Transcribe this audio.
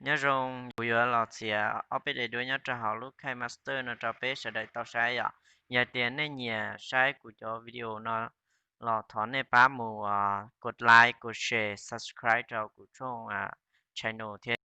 Nyob zoo, kuv yuav los txiav ob peb daim duab nyob rau hauv lub KineMaster no rau peb sawv daws tau saib yom. Yog tias nej nyiam saib kuv cov video no los thov nej pab mus kos like, kos share, subscribe rau kuv tshooj channel thiab.